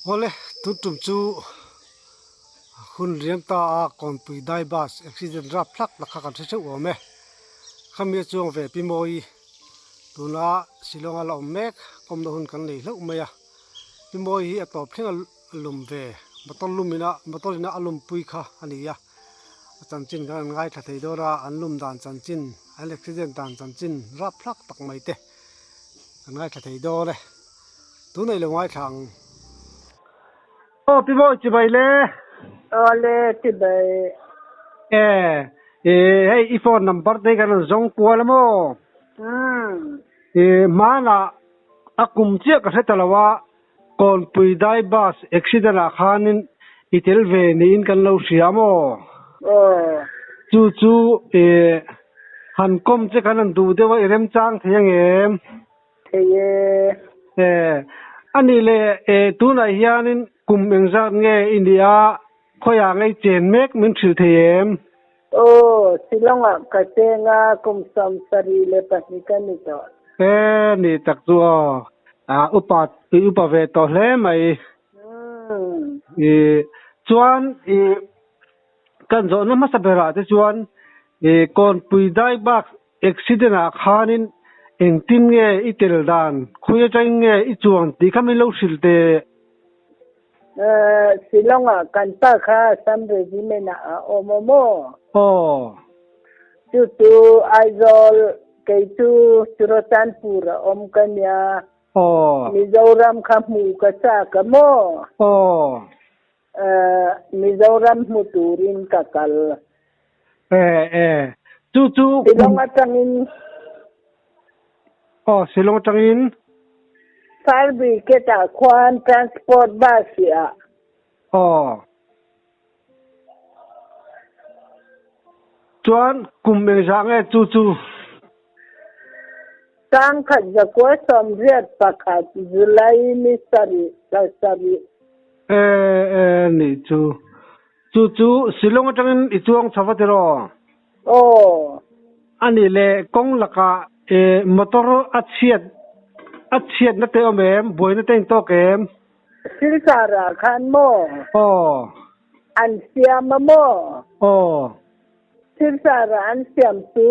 Awle, tun tum chu hun riam ta a Kawnpui dai bus accident rap thlak tak kha kan hre theuh awm e. Khami a chuang ve Pi Mawi tuna Shillong a la awm mek kawmna hun kan nei hlauh mai a. Pi Mawi hi a tawp thleng a lum ve motor lum ina motor ina a lumpui kha a ni a. A chanchin kan han ngaithla thei dawn a, an lum dan chanchin, an accident dan chanchin rap thlak tak mai te kan ngaithla thei dawn e. Tunah i lo ngaithla ang. Aw Pi Mawi chibai le. Aw le chibai. E e hei i phone number te hi kan rawn zawng kual a maw? Umm. E hmanah a kum chiah ka hre ta lo a, Kawnpui dai bus accident ah khanin i tel ve niin kan lo hria maw? Aw. Chu chu e han kawm che kan han duh deuh a i remchang thei angem? Thei e. E anih leh e tunah hianin kum engzat nge i nih a, khawiah ngei chen mek min hrilh thei em? Aw, Shillong-ah ka cheng a, kum 72 ka ni tawh. E ni tak chu aw, ah upa i upa ve tawh hle mai. I chuan i kan zawhna hmasa berah te chuan i Kawnpui dai bak accident ah khanin engtin nge i tel dan, khawi atangin nge i chuang tih kha min lo hrilh teh. Shillong-ah kan pa kha Assam Regiment-ah a awm a maw? Aw. Chu chu Aizawl, kei chu Churachandpur a awm ka nia. Aw. Mizoram kha hmu ka chak a maw? Aw. Mizoram hmu turin ka kal. E e. Chu chu. Shillong atangin. Aw, Shillong atangin. Fire Brigade ah khuan Transport Bus hi ah. Aw. Chuan kum engzah nge chu chu? 1981 July ni sarih thla sarih. E e nih chu. Chu chu Shillong atangin i chuang chho va tiraw? Aw. A nih leh kawng lakah e motor a chhiat a chhiatna te awm em? Buaina te in tawk em? Silchar ah khan maw? Aw. An siam a maw? Aw. Silchar ah an siam chu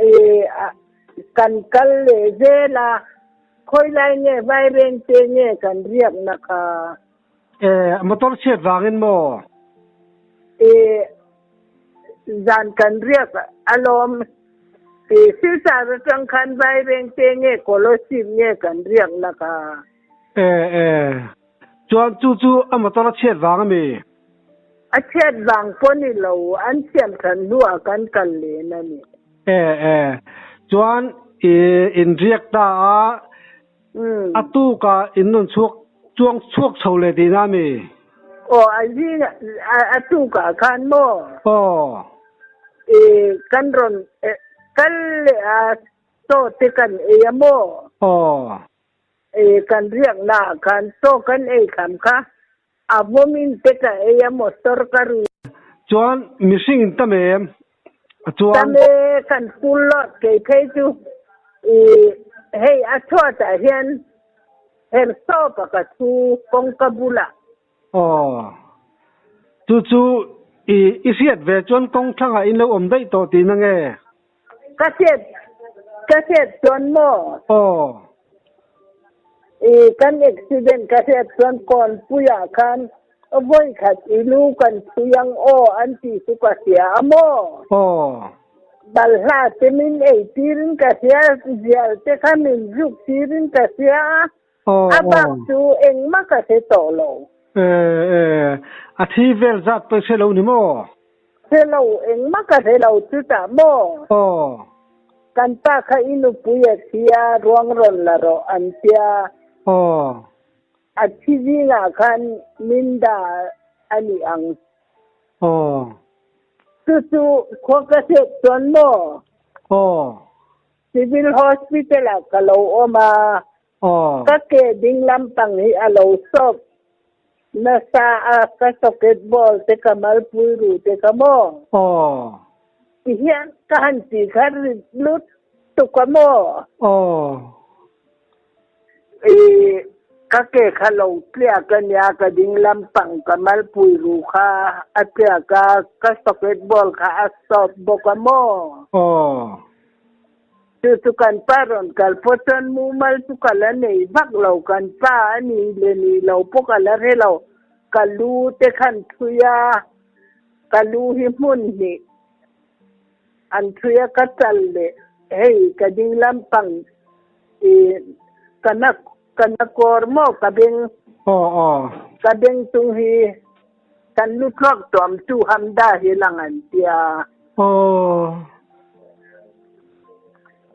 e kan kal leh zel a, khawilai nge vairengte nge kan riakna kha? E motor chhiat vangin maw? E zan kan riak alawm. E Silchar atang khan Vairengte nge Kolosib nge kan riak na kha? E e chuan chu chu a motor a chhiat vang ami? A chhiat vang pawh ni lo, an siam than hnuah kan kal len a ni. E e chuan i inriak ta a. A tukah in rawn chhuak chuang chhuak chho leh tihna a mi? Aw, a zing a tukah khan maw? Aw. I kan rawn kal leh a chaw te kan ei a maw? Aw. I kan riaknaah khan chaw kan ei kham kha a vawmin te ka ei a motor ka ru. Chuan mihring in tam em? Chuan. Tam e, kan school lot kei phei chu i hei a chhuatah hian herhsawpa ka thu kawngka bulah. Aw. Chu chu i i hriat ve chuan kawng thlangah in lo awm daih tawh tihna nge? Ka hriat ka hriat chuan maw? Aw. I kan accident ka hriat chuan Kawnpuiah khan vawi khat i lu kan thui ang aw an tih chu ka hria a maw? Aw. Balhla te min ei tirin ka hria, zial te kha min zuk tirin ka hria a, a bak chu engmah ka hre tawh lo. E e, a thi vel zat pawh i hre lo ni maw? Hre lo, engmah ka hre lo chutah maw? Aw. Kan pa kha i nupui a thi a, ruang rawn la rawh an tia. Aw. A thi zingah khan min dah a ni ang. Aw. Chu chu khua ka hriat chuan maw? Aw. Civil Hospital ah ka lo awm a. Aw. Ka ke ding lampang hi a lo sawp nasa a, ka socket ball te ka malpui ru te kha maw? Aw. Ti hian ka han ti kha rit lut tuk a maw? Aw. I. Ka ke kha lo tliak a nia, ka ding lampang ka malpui ru kha a tliak a, ka socket ball kha a sawp bawk a maw? Aw. Chu chu kan pa rawn kal pawh chuan mumal chu ka la nei vak lo, kan pa a ni leh ni lo pawh ka la hre lo, ka lu te khan thui a, ka lu hi hmun hnih an thui a, ka chal leh hei ka ding lampang ih ka na Ka na kawr maw ka beng. Aw aw. Ka beng tung hi kan lu thluak tuam tu Hamda hi lang an tia. Aw.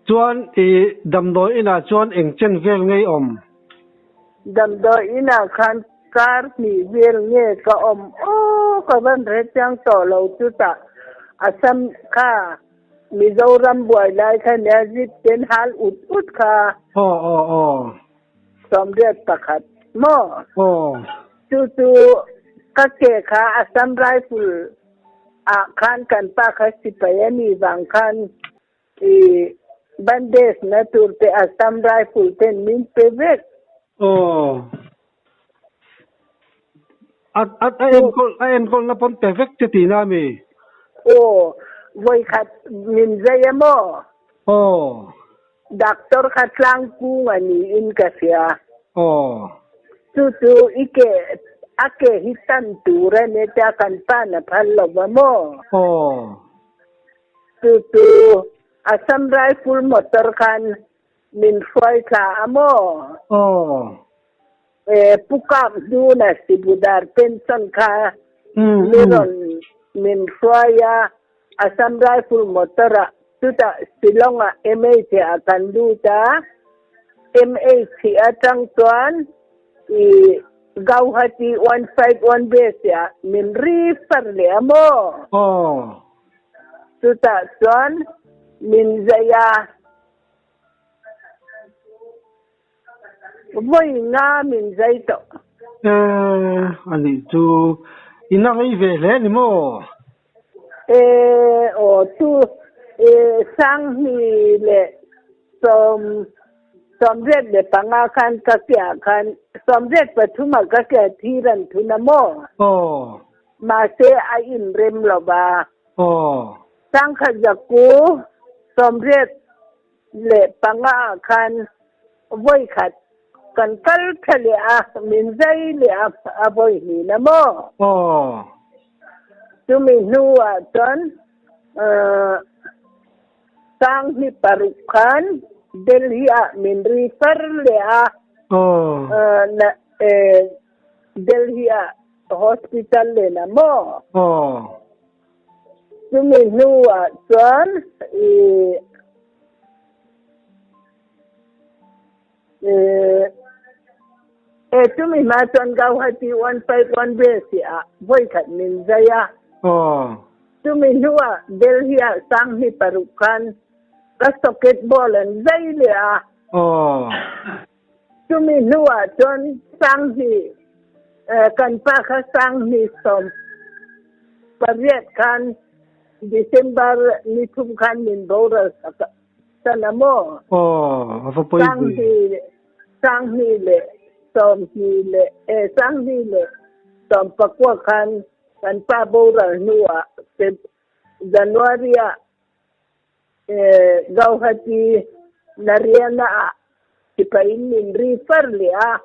Chuan i damdawi inah chuan eng chen vel ngei awm? Damdawi inah khan kar hnih vel nge ka awm aw ka van hre chiang tawh lo chutah Assam kha Mizoram buai lai kha nia zip ten hal ut ut kha. Aw aw aw. 81 maw? Aw. Chu chu ka ke kha Assam Rifle ah khan kan pa kha sipai a nih vang khan i bandage na tur te Assam Rifle ten min pe vek. Aw. A a a enkawl a enkawlna pawn pe vek che tihna a mi? Aw, vawikhat min zai a maw? Aw. Doctor kha tlang kung a niin ka hria. Aw. Chu chu i ke a ke hi tan tur a nia tia kan pa'n a phal lo va maw? Aw. Chu chu Assam Rifle motor khan Min hruai thla a maw? Aw. E, Pu Kap hnuna Sibudar pension kha mi rawn min hruai a, Assam Rifle motor ah chutah Shillong ah MH ah kan lut a, MH atang chuan i Gauhati 151 base ah min refer leh a maw? Aw. Chutah chuan min zai a. Vawi nga min zai tawh. Eh, a nih chu i na rei ve hle ni maw? Eh, aw chu eh Sanghni leh sawm 85 khan ka kiah khan 83 ah ka kiah thir an thun a maw? Aw. Mahse a inrem lo va. Aw. 1995 ah khan vawi khat kan kal tha leh a, min zai leh a, a vawi hlin a maw? Aw. Chumi hnuah chuan 2006 khan Delhi ah min refer leh a. Aw. Delhi ah hospital len a maw? Aw. Chumi hnuah chuan i e chumi hma chuan Gauhati 151 base ah vawikhat min zai a. Aw. Chumi hnuah Delhi ah 2006 khan ka socket ball an zai leh a. Aw. Chumi hnuah chuan 2000 kan pa kha 2018 khan December ni thum khan min boral sak san a maw? Aw, a va pawi ve. Sanghnih leh sawmhnih leh eh 2019 khan kan pa boral hnuah Feb January ah Gauhati Nariana ah sipai in min refer leh a,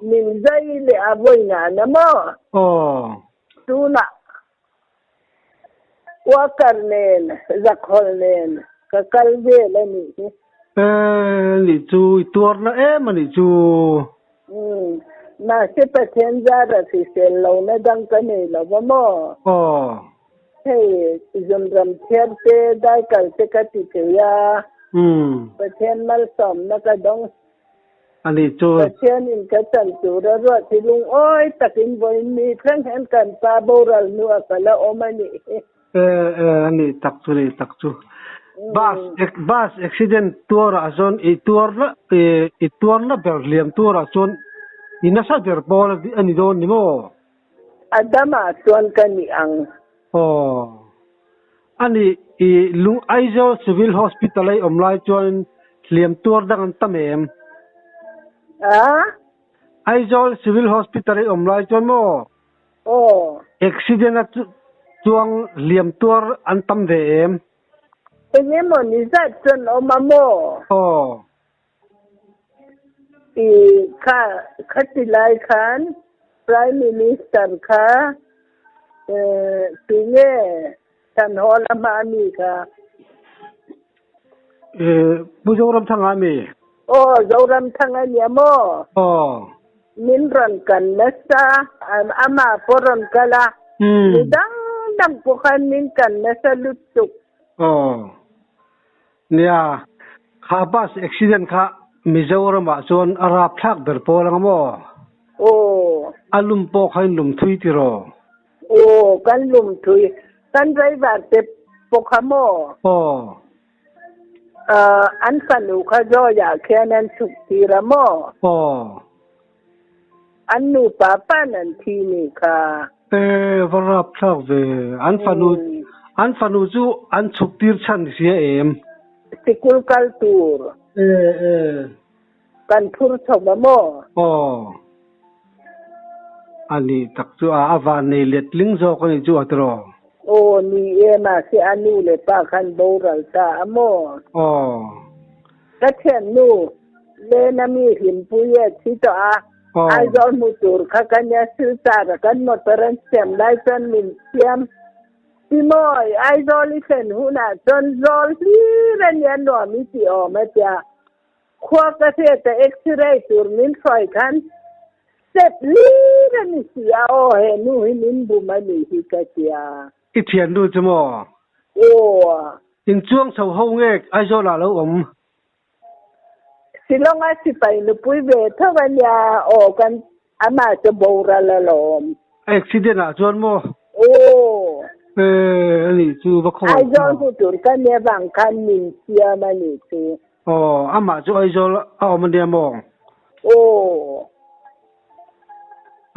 min zai leh a vawi nan a maw? Tunah Walker nen Zakhol nen ka kal vel a nih hi. Nih chu i tuarna em a nih chu. Mahse Pathian zara hrisel lohna dang ka nei lo va maw? Hei zunram thiar te dai kal te ka ti thei a, Pathian malsawmna ka dawng. A nih chu. Pathian in ka chan tur a ruat hi lungawi takin vawiin mi thleng hian kan pa boral hnuah ka la awm a nih hi. E e a nih tak chu nih tak chu. Bus bus accident tuarah chuan i tuar la i tuarna ber hliam tuarah chuan i nasa ber pawl a ni dawn ni maw? A damah chuan ka ni ang. Aw. A nih, i lung Aizawl Civil Hospital a i awm lai chuan hliam tuar dang an tam em? A? Aizawl Civil Hospital i awm lai chuan maw? Aw. Accident a chuang hliam tuar an tam ve em? Eng emaw ni zat chuan awm a maw? Aw. I kha khati lai khan Prime Minister kha tunge Thanhaw lama a mi kha? Pu Zoramthanga a mi? Aw, Zoramthanga a nia maw? Aw. Min rawn kan nasa, amah pawh rawn kal a, mi dang dang pawh khan min kan nasa lutuk. Aw. Nia, kha bus accident kha Mizoramah chuan a rapthlak ber pawl anga maw? Aw. A lum pawh kha in lum thui tiraw? Aw, kan lum thui. Kan driver te pawh kha maw? Aw. An fanu kha Joy-ah khian an chhuk tir a maw? Aw. An nupa pa'n an thi ni kha. E, va rapthlak ve. An fanu, an fanu chu an chhuk tir chhan sia em? Sikul kal tur. E, e. Kan phur chho va maw? Aw. A nih tak chu a, a van nei let tling zawk a nih chu a tiraw? Aw, ni e, mahse a nu leh pa khan boral ta a maw? Aw. Ka thiannu Lena mi hlimpui a thi tawh a, Aizawl hmu tur kha ka nia Silchar a kan motor an siam lai chuan min siam. Timawi, Aizawl i thlen hunah chuan zawl hlir a nia nuam i ti awm a tia. Khua ka hriat a X-ray tur min hruai khan step hlir a ni si a, aw he nu hi min bum a nih hi ka tia. I thiannu chu maw? Aw. Inchuang chho ho nge Aizawl ah lo awm? Shillong a sipai nupui ve tho a nia aw kan amah chu boral alawm. Accident ah chuan maw? Aw. E a nih chu va khaw Aizawl hmu tur ka nia vang khan min siam a nih chu. Aw amah chu Aizawl a awm a nia maw? Aw.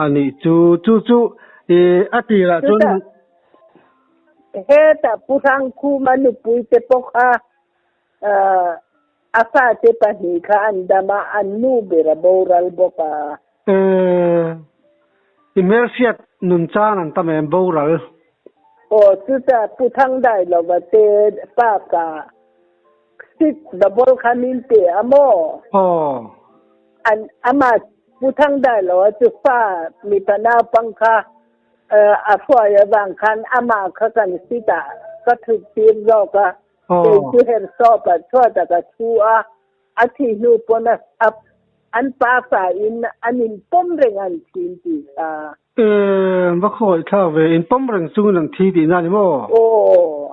A nih chu chu chu e a tirah chuan. Hetah Pu Hrangkhuma nupui te pawh kha A fate pahnih kha an dam a, an nu ber a boral bawk a. I hmelhriat nun chang an tam em boral? Aw, chutah Pu Thangdai lova te pa ka six double kha min pe a maw? Aw. An amah Pu Thangdai lova chu fa mipa naupang kha a hruai avang khan amah kha kan seat ah ka thut tir zawk a. Kei chu Hersawp ah chhuat ah ka thu a, a thi hnu pawn a an pa fa in an in pawm reng an thin tih kha. E, va khawih thlak ve, in pawm reng chungin an thi tihna ni maw? Aw.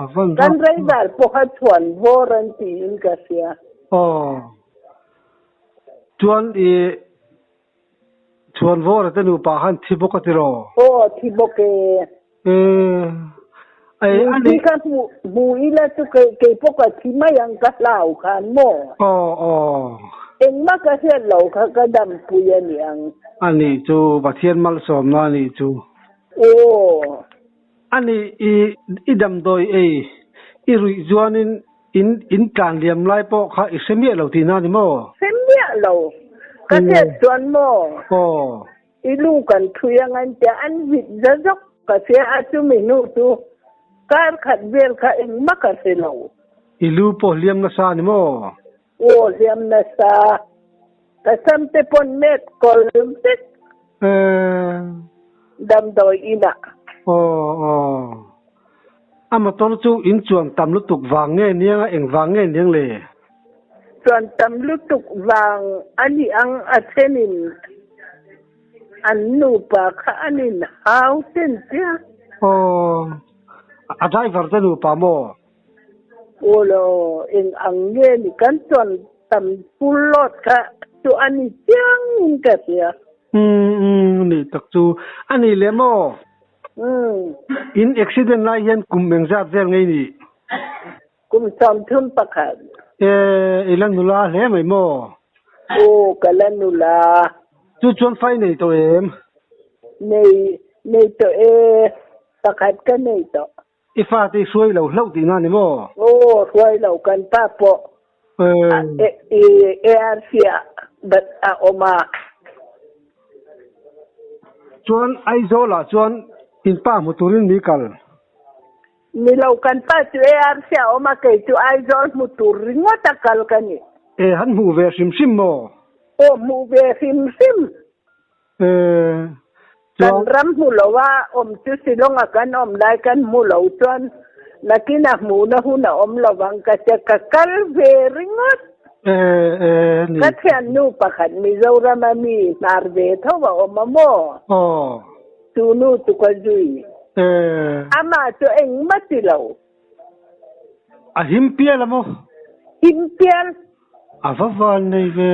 A van Kan driver pawha chhuan vawr an tiin ka hria. Aw. Chuan i chhuan vawr a te nupa khan thi bawk a tiraw? Aw, thi bawk e. Thi kha hmu ila chu kei pawh ka thi mai ang ka hlau khan maw? Aw aw. Engmah ka hriat lo kha ka dampui a ni ang. A nih chu Pathian malsawmna a nih chu. Aw. A nih i i damdawi ei i ruih chuanin in in tlan liam lai pawh kha i hre miah lo tihna a ni maw? Hre miah lo. Ka hriat chuan maw? Aw. I lu kan thui ang an tia, an vit za zawk ka hria a, chumi hnu chu kar khat vel kha engmah ka hre lo. I lu pawh hliam nasa a ni maw? Aw hliam nasa, ka sam te pawn met kawl vek. Eeh. Damdawi inah. Aw aw. A motor chu in chuan tam lutuk vang nge niang a eng vang nge niang le? Chuan tam lutuk vang a nih ang a thenin an nupa kha an in hau ten tia. Aw, a driver te nupa maw? Aw lo, eng ang nge ni kan chuan tam full load kha chu a ni chiang in ka hria. Umm umm, nih tak chu a nih leh maw? In accident lai hian kum engzat vel ngei nih? Kum 31. E, i la nula hle mai maw? Aw, ka la nula. Chu chuan fai nei tawh em? Nei, nei tawh e, pakhat ka nei tawh. I fate i hruai lo hlauh tihna ni maw? Aw, hruai lo, kan pa pawh ARC ah a awm a. Chuan Aizawl ah chuan in pa hmu turin mi kal. Ni lo, kan pa chu ARC a awm a, kei chu Aizawl hmu tur ringawt a kal ka ni. E, han hmuh ve hrim hrim maw? Aw, hmuh ve hrim hrim. E, Kan chuan. ram hmu lo a awm chu Shillong a kan awm lai kan hmu lo chuan nakin a hmuhna hun a awm lo ang ka tia ka kal ve ringawt. E, e, ni. Ka thiannu pakhat Mizoram a mi hnar ve tho a awm a maw? Aw. Chu nu chu ka zui. E. Amah chu engmah ti lo. A him pial a maw? Him pial. A va van nei ve.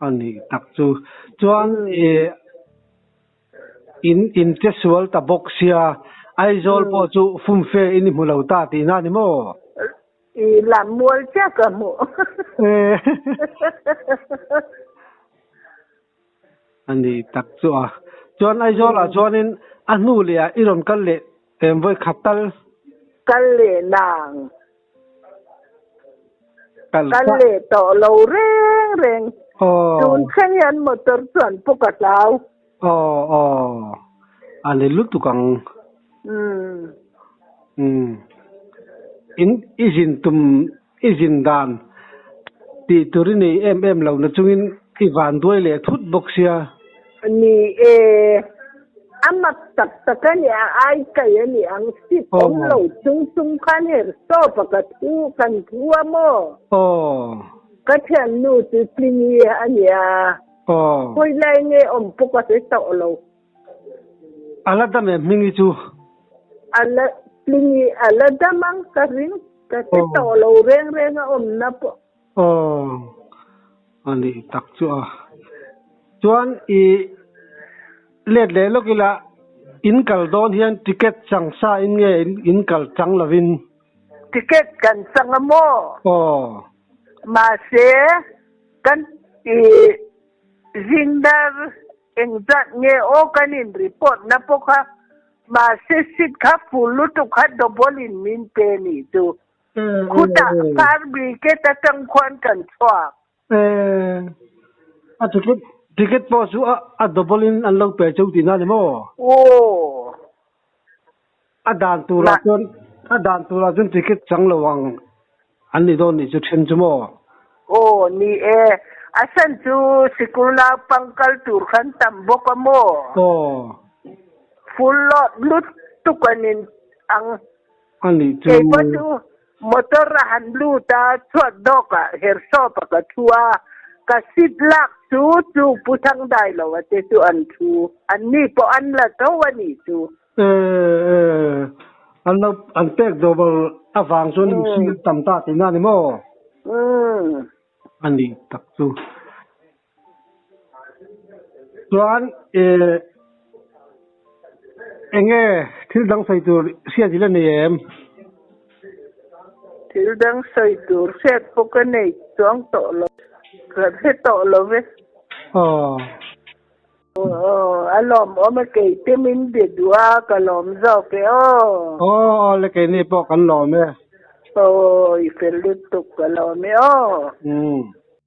A nih tak chu. Chuan i in in che sual ta bawk sia Aizawl pawh chu fumfe in i hmu lo ta tihna a ni maw? I lam mual chiah ka hmuh. A ni tak chu a. Chuan Aizawl ah chuanin a hnu leh ah i rawn kal leh em vawi khat tal? Kal leh nang. Kal Kal leh tawh lo reng reng. Aw. Tun thleng hian motor chuan pawh ka hlau. Aw aw. A ni lutuk ang. Umm. Umm. In i zin tum I zin dan tih tur i nei em em lo na chungin i van duai leh thut bawk sia. Ni e, a mak tak tak a ni, a ai kai a ni ang, seat awm lo chung chung khan her sawp a ka thu, kan thu a maw? Aw. Ka thiannu chu Tlingi a nia, Aw. khawi lai nge awm pawh ka hre tawh lo. A la dam em hmingi chu? A la tlingi a la dam ang ka ring. Ka hre tawh lo reng reng a awmna pawh. Aw, a nih tak chu a. Chuan i let leh lawk ila in kal dawn hian ticket chang sa in nge in kal chang lovin? Ticket kan chang a maw? Aw. Mahse kan i zingdar Engzat nge aw kan in report na pawh kha mahse seat kha full lutuk kha double in min pe nih chu. Khutah fire brigade atang khuan kan chhuak. Eh, a ticket ticket pawh chu a double in an lo pe cheu tihna ni maw? Aw. A dan turah chuan a dan turah chuan ticket chang lo ang an ni dawn nih chu then chu maw? Aw ni e, a san chu sikul naupang kal tur khan tam bawk a maw? Aw. Full load lutuk an in ang. A nih chu. Kei pawh chu Motor a han lut a, chhuat dawkah Herhsawpa ka thu a, ka seat lak chu chu Pu Thangdailova te chu an thu, an ni pawh an la tho a nih chu. E, e, an lo an pek double avang chuan mihring an tam ta tihna a ni maw? Umm. A nih tak chu. Chuan e, enge thil dang sawi tur hriat i la nei em? Thil dang sawi tur hriat pawh ka nei chuang tawh lo, ka hre tawh lo ve. Aw. Aw, a lawmawm a kei te min be duh a, ka lawm zawk e aw. Aw, aw le keini pawh kan lawm e. Aw, i fel lutuk ka lawm e aw. Umm.